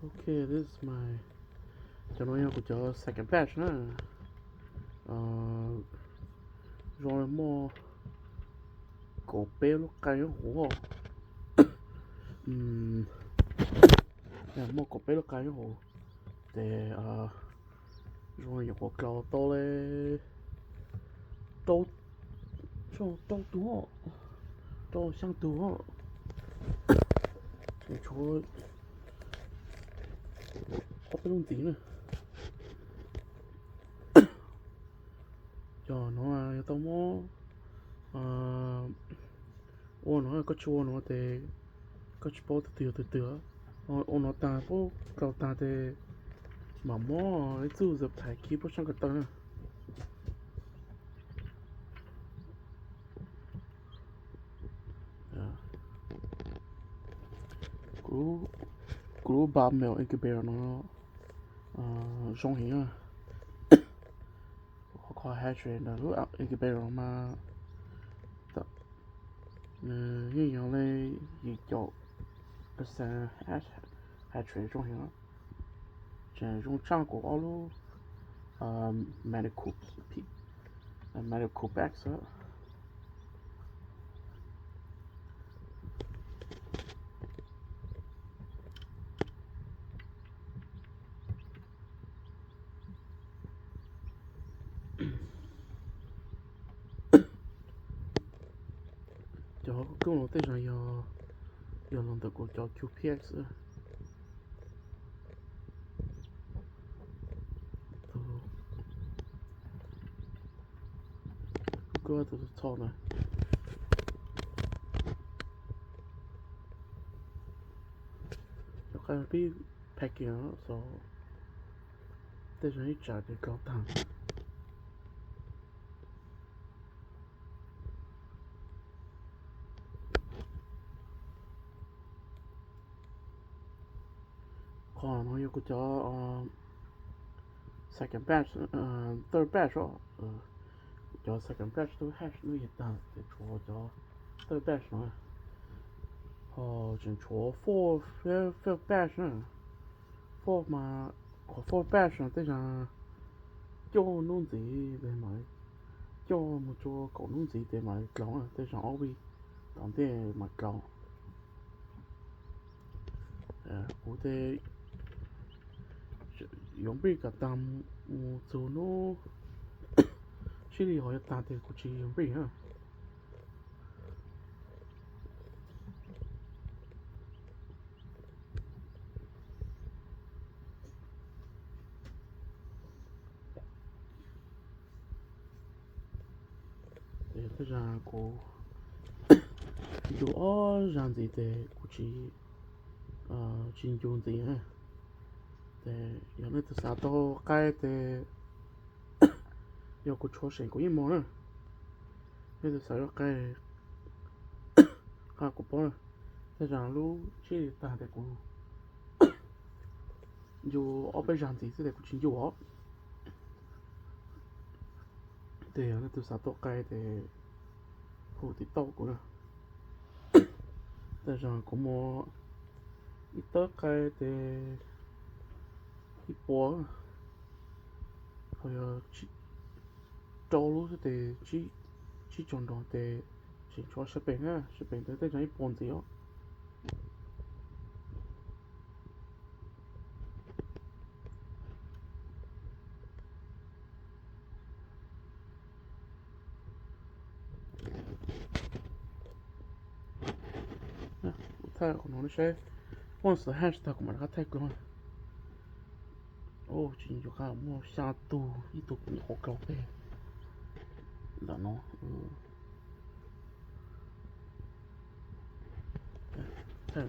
Ok, this is my, cov no yog kuv cov second batch na. Zoo li muaj kaum peb lub qai nyob hauv. Muaj kaum peb lub qai nyob hauv. Ces zoo li nyuam qhuav klaus tau li rau, rau tug, rau xyaa tug. Tshuav ob peb lub ntxiv na. Cov no yog tau muab ua no, koj tsis ua no ces koj tsis paub tus twg yog tus twg. Ua no tag, paub klaus tag ces mam muab ib txuj zip tie kib puag tshaab ko taw na. Kuv lub bulk milk incubator no zoo heev. Qhov kho hatchery ntawm lub incubator no mas nws yeej yog li yim caum percent hatchery zoo heev. Tseem zoo tshaj kuv ob lub medical, medical bag xwb. Cov koob no tej zaum yog, yog los ntawm kuv cov Q P X. Kuv tus txho na, cov qai pib packing xwb, tej zaum ib tsam ces klaus tag. Qhov no yog kuv cov second batch, third batch os. Cov second batch twb hatch lub yim tag ces tshuav cov third batch no, ho tseem tshuav fourth, fifth batch na. Fourth mas, qhov fourth batch no tej zaum cuaj hnub ntxiv, coj mus rua kaum hnub ntxiv ces mam li klaus, tej zaum ob vij tom ntej mam klaus. Kuv tes yuav npij kom tag mus txug hnub sib li hov yuav tag tes kuv tsis yuav npij na. Tej zaum kuv ncu ob zag ntxiv tes kuv tsis, tsis ncu ntxiv na. Ces yog nej tus xav tau qai tes yog kuv tshuav seem kuv yeej muag na. Nej tus xav yuav qai, qha kuv paub na. Tej zaum lub sib li tag tes kuv ncu ob peb zag ntxiv xwb tes kuv tsis ncu os. Ces yog nej tus xav tau qai tes hu tim tauj kuv na. Tej zaum kuv muaj ib tawb qai tes ib puas, ho yog rau lub xwb tes tsib caug nrog tes tseem tshuav sab peem na, sab peem tes tej zaum ib puas ntxiv os. Thaij qhov no saib, once hatch tag kuv mam rov qab thaij dlua. Tsis ncu qab, muaj xya tug, ib tug kuv nyuam qhuav klaus pem ntawm no. Thaij